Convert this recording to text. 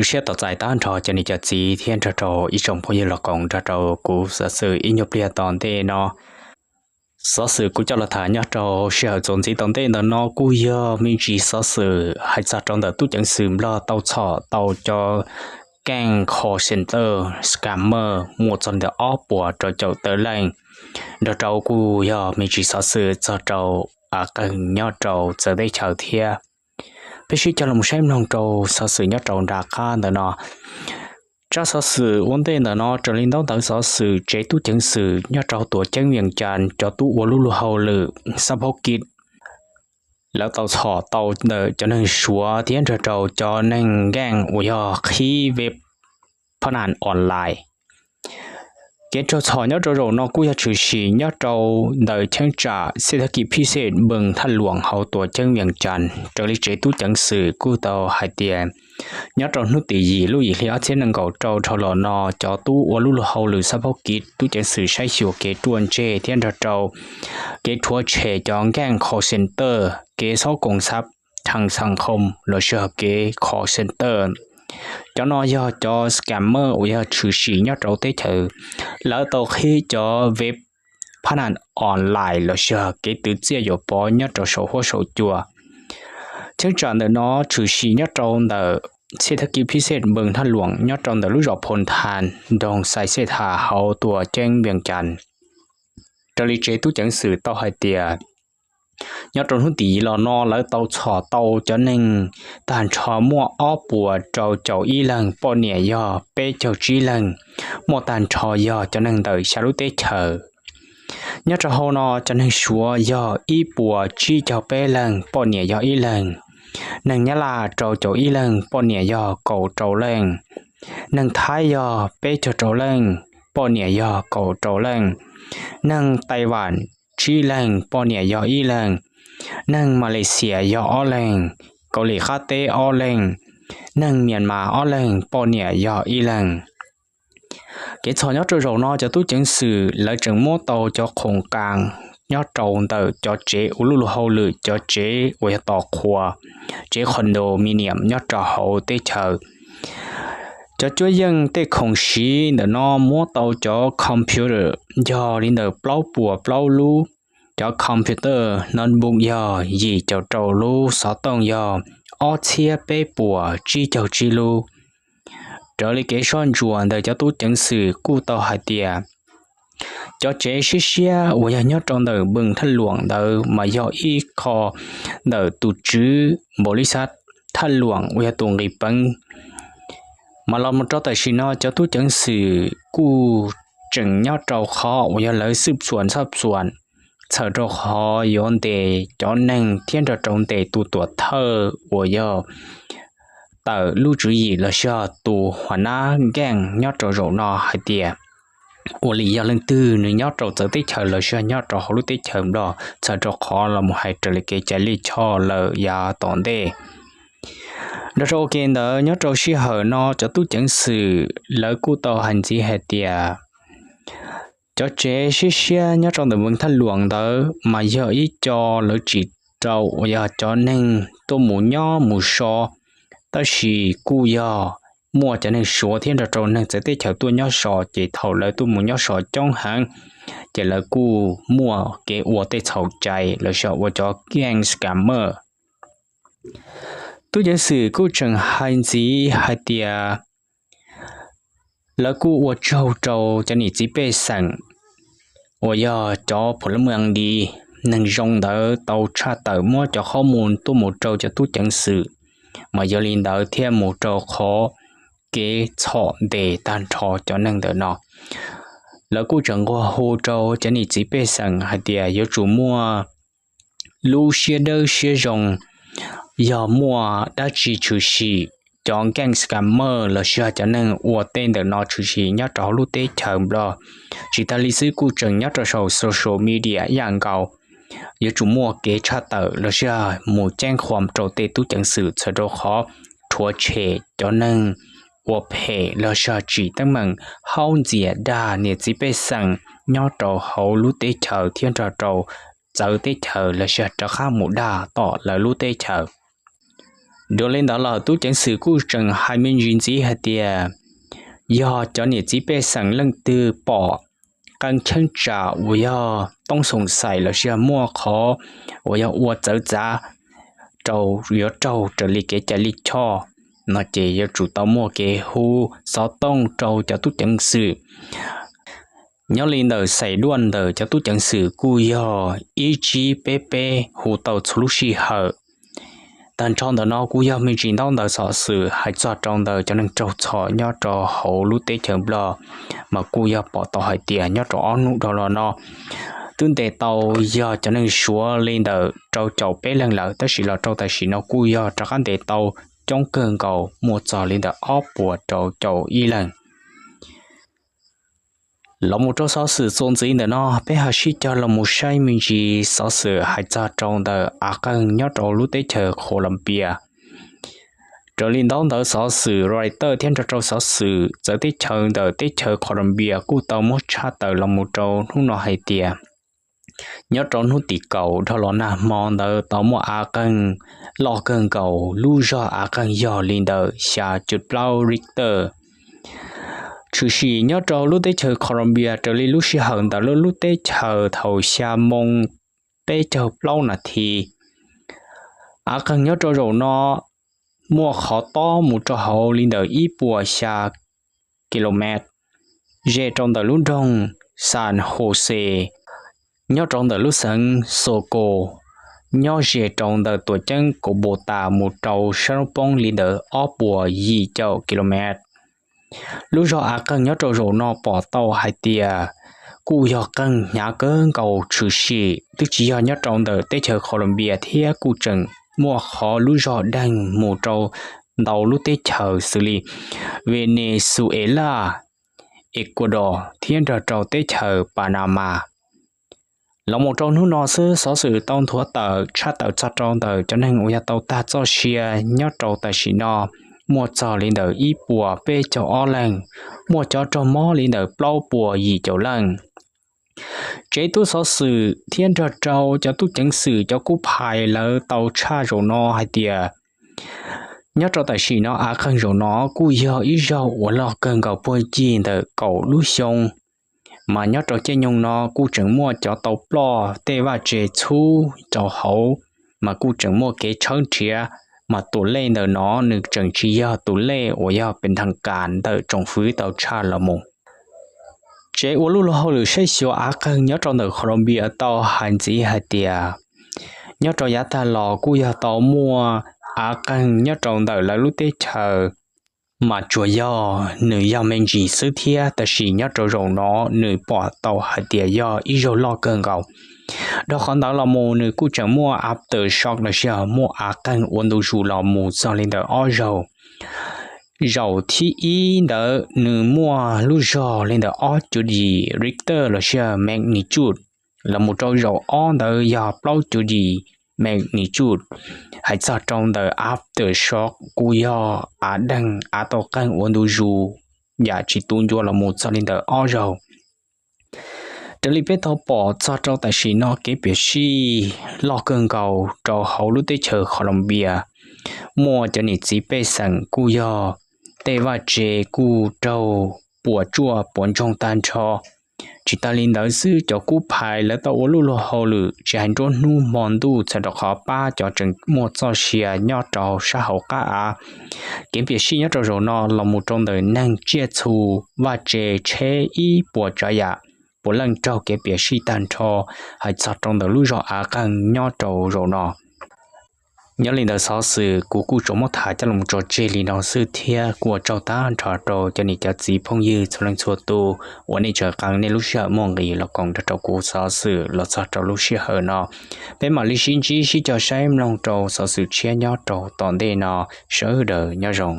Siab tos txais tag nrho cov niam cov txiv thiab nrog rau ib tsoom phooj ywg los koom nrog rau kuv xov xwm ib nyuag pliag tom ntej no. Xov xwm kuv coj los tham nyob rau sij hawm txuas ntxiv tom ntej ntawm no kuj yog me ntsis xov xwm hais txog rau ntawm tub ceev xwm Nplog tau txhom tau cov keej call center scammer muaj txog ntawm ob puas rau caum tawm leej, nrog rau kuj yog me ntsis xov xwm txog rau qeeg nyob rau txawv teb chaws thiab. Peb sib cog los saib mloog rau xov xwm nyob rau nram qab ntawm no. Tsab xov xwm ua ntej ntawm no raws li ntaub ntawv xov xwm tsev tub ceev xwm nyob rau tuam ceeb Vias Cas cov tub ua lub luag hauj lwm xab phaub kiv lawv tau txhom tau ntawm cov neeg Suav thiab nrog rau cov neeg nkeej uas yog qhib veb phab naj online. Kev raug txhom nyob rau zaum no kuj yog tshwm sim nyob rau ntawm cheeb tsam xej thab kis phij xej npees thaj luam hauv tuam ceeb Vias Cas. Raws li tsev tub ceev xwm kuj tau hais tias nyob rau hnub tim yim lub yim hli ob txhiab nees nkaum rau dhau los no cov tub ua lub luag hauj lwm xab phaub kiv tub ceev xwm saib xyuas kev ruaj ntseg thiab nrog rau kev rhuav tshem cov nkeej call center, kev xauv koom xab thas xas khoom los sis kev call center. Cov no yog cov scammer uas yog tshwm sim nyob rau teb chaws, lawv tau qhib cov veb phab naj online los sis kev twv txiaj yuam pov nyob rau saum huab saum cua. Cheeb tsam ntawm no tshwm sim nyob rau ntawm xej thab kis phij xej npees thaj luam nyob rau ntawm lub zos Phoo Thas nroog Xais Xej Thas hauv tuam ceeb Vias Cas. Raws li tsev tub ceev xwm tau hais tias nyob rau hnub tim yim los no lawv tau txhom tau cov neeg tag nrho muaj ob puas rau caum ib leeg, poj niam yog peb caug tsib leeg, muaj tag nrho yog cov neeg ntawm xya lub teb chaws. Nyob rau hauv no cov neeg Suav yog ib puas tsib caug peb leeg, poj niam yog ib leeg, neeg Nyab Laj rau caum ib leeg, poj niam yog kaum rau leej, neeg Thaib yog peb caug rau leej, poj niam yog kaum rau leej, neeg Taivam tsib leeg, poj niam yog ib leeg, neeg Malaysia yog ob leeg, Kaus Lim Qab Teb ob leeg, neeg Myanmar ob leeg, poj niam yog ib leeg. Kev txhom nyob rau zaum no cov tub ceev xwm lawv tseem muab tau cov khoom kas nyob rau ntawm cov tsev ua lub luag hauj lwm, cov tsev uas yog tos qhua, tsev condominium nyob rau hauv teb chaws. Cov cuab yeej tej khoom siv ntawm no muab tau cov computer yog li ntawm plaub puas plaub lub, cov computer notebook yog yim caum rau lub, xov tooj yog ob txhiab peb puas tsib caug tsib lub. Raws li kev soj ntsuam ntawm cov tub ceev xwm kuj tau hais tias cov tsev siab siab uas yog nyob rau ntawm npees thaj luam ntawd mas yog ib qho ntawm tus tswv npaum li xav thaj luam uas yog tus nqis peev. Mas los mus rau tam sim no cov tub ceev xwm kuj tseem nyob rau qhov uas yog lawv xwb xuas txhaj xuas txhawm rau qhov yuav ntes cov neeg thiab nrog rau ntes tus tuam thawj uas yog tawm lub tswv yim los sis tus huas nab nkeej nyob rau zaum no hais tias ua li yog leej twg nws nyob rau txawv teb chaws los sis nyob rau hauv lub teb chaws Nplog txhawm rau qhov los mus hais raws li kev cai lij choj lawm yav tom ntej. Nrog rau ua ke ntawd nyob rau sij hawm no cov tub ceev xwm lawv kuj tau hais ntxiv hais tias cov tsev siab siab nyob rau ntawm npees thaj luam ntawd mas yog ib co lawv tsim rau uas yog cov neeg tuaj mus nyob mus so, tab sis kuj yog muaj cov neeg Suav thiab nrog rau neeg txawv teb chaws tuaj nyob so, ces thaum lawv tuaj mus nyob so coob heev, ces lawv kuj muaj kev ua tej txhaum cai los sis ua cov keeg scammer. Tub ceev xwm kuj tseem hais ntxiv hais tias lawv kuj ua tsaug rau cov niam txiv pej xeem uas yog cov phu la mw di, neeg zoo ntawd tau tshaj tawm muab cov qhob mus tuaj mus rau cov tub ceev xwm, mas yog li ntawd thiaj mus rau qhov kev txhom ntes tag nrho cov neeg ntawm no. Lawv kuj tseem nquag hu rau cov niam txiv pej xeem hais tias yuav tsum muaj lub siab dawb siab zoo, yog muaj dab tsi tshwm sim cov keeg scammer los sis cov neeg ua tej ntawm no tshwm sim nyob rau hauv lub teb chaws Nplog. Tsis tas li xwb kuj tseem nyob rau saum social media ib yam nkaus, yuav tsum muaj kev tshaj tawm los sis mus ceeb qhuam rau tej tub ceev xwm txhawm rau qhov rhuav tshem cov neeg ua phem los sis tsim teeb meem haub ntxias dag niam txiv pej xeem nyob rau hauv lub teb chaws thiab nrog rau txawv teb chaws los sis rov qab mus dag tom lawv lub teb chaws. Dua li ntawd los tub ceev xwm kuj tseem hais me ntsis ntxiv hais tias yog cov niam txiv pej xeem leej twg pom qee cheeb tsam uas yog toob xoom xais los sis yog muaj qhov uas yog ua txawv txav rau, yuav raug raws li kev cai lij choj no ces yuav tsum tau muaj kev hu xov tooj rau cov tub ceev xwm. Nyob li ntawm xais duaj ntawm cov tub ceev xwm kuj yog ib tsib peb peb hu tau txhua lub sij hawm. Tag nrho ntawm no kuj yog me ntsis ntaub ntawv xov xwm hais txog rau ntawm cov neeg raug txhom nyob rau hauv lub teb chaws Nplog, mas kuj yog pom tau hais tias nyob rau ob hnub dhau los no twb ntes tau yog cov neeg Suav li ntawm rau caum peb leeg lawm, tab sis los rau tam sim no kuj yog rov qab ntes tau coob kawg nkaus muaj txog li ntawm ob puas rau caum ib leeg. Los mus rau xov xwm txuas ntxiv ntawm no, peb ho sib cog los mus saib me ntsis xov xwm hais txog rau ntawm av qeeg nyob rau lub teb chaws Colombia. Raws li ntaub ntawv xov xwm Reuters thiab nrog rau xov xwm txawv teb chaws ntawm teb chaws Colombia kuj tau muab tshaj tawm los mus rau hnub no hais tias nyob rau hnub tim kaum dhau los nag hmo ntawd tau muaj av qeeg loj kawg nkaus, lub zog av qeeg yog li ntawm xya cuj plaub Richter. Tshwm sim nyob rau lub teb chaws Colombia raws li lub sij hawm ntawm lub lub teb chaws thaum xya moo peb caug plaub nas this. Av qeeg nyob rau zaum no muaj qhov tob mus rau hauv li ntawm ib puas xya kilomev, ze rau ntawm lub nroog San Jose, nyob rau ntawm lub xeev Soco, nyob ze rau ntawm tuam ceeb Cobota mus rau sab hnub poob li ntawm ob puas yim caum kilomev. Lub zog av qeeg nyob rau zaum no pom tau hais tias kuj yog qeeg hnyav kawg nkaus tshwm sim, twb tsis yog nyob rau ntawm teb chaws Colombia thiab kuj tseem muaj qhov lub zog deeg mus rau ntau lub teb chaws xws li Venezuela, Ecuador thiab nrog rau teb chaws Panama. Los mus rau hnub no xwb xov xwm tau nthuav tawm tshaj tawm txog rau ntawm cov neeg uas yog tau tag txoj sia nyob rau tam sim no muaj txog li ntawm ib puas peb caug ob leeg, muaj cov raug mob li ntawm plaub puas yim caum leej. Tsev tub xov xwm thiab nrog rau cov tub ceev xwm cov kub phais lawv tau tshaj zaum no hais tias nyob rau tam sim no av qeeg zaum no kuj yog ib zaug uas loj kawg nkaus puag ncig ntawm kaum lub xyoo, mas nyob rau caij nyoog no kuj tseem muaj cov tau ploj tej vaj tse txhub rau hauv, mas kuj tseem muaj kev tshawb nrhiav, mas tus lej ntawm no nws tseem tsis yog tus lej uas yog pes nthee kas ntawm tsoom fwv tau tshaj los mus. Tsev ua luj lug hauj lwm saib xyuas av qeeg nyob rau ntawm Colombia tau hais ntxiv hais tias nyob rau yav tag los kuj yog tau muaj av qeeg nyob rau ntawm lawv lub teb chaws, mas tsuas yog nws yog me ntsis xwb thiab, tab sis nyob rau zaum no nws pom tau hais tias yog ib zaug loj kawg nkaus. Dhau qhov ntawd los mus nws kuj tseem muaj aftershock los sis muaj av qeeg ua ntu zus los mus txog li ntawm ob zaug. Zaum thib ib ntawd nws muaj lub zog li ntawm ob cuv yim Richter los sis magnitude, los mus rau zaum ob ntawd yog plaub cuv yim magnitude. Hais txog rau ntawm aftershock kuj yog av deeg av tau qeeg ua ntu zus yam tsis tu ncua los mus txog li ntawm ob zaug. Raws li peb tau pom txog rau tam sim no kev piam sij loj kawg nkaus rau hauv lub teb chaws Colombia, muaj cov niam txiv pej xeem kuj yog tej vaj tse kuj raug puas tsuaj puas ntsoog tag nrho. Tsis tas li ntawd xwb, cov kub phais lawv tau ua luj lug hauj lwm tsis hais nruab hnub hmo ntuj txhawm rau qhov pab cov tseem muaj txoj sia nyob rau sab hauv qab av. Kev piam sij nyob rau zaum no los mus rau ntawm neeg tsiaj txhu, vaj tse, tsheb ib puas tsav yam puav leej raug kev piam sij tag nrho. Hais txog rau ntawm lub zog av qeeg nyob rau zaum no. Nyob li ntawd xov xwm kuv kuj tsuas muab tham coj los tso tseg li no xwb thiab kuj ua tsaug tag nrho rau cov niam cov txiv phooj ywg txhua leej txhua tus uas nej tseem qee nej lub sij hawm muaj nqis los koom nrog rau kuv xov xwm los txog rau lub sij hawm no. Peb mam li sib ntsib sib cog saib mloog rau xov xwm tshiab nyob rau tom ntej no. Sawv daws nyob zoo.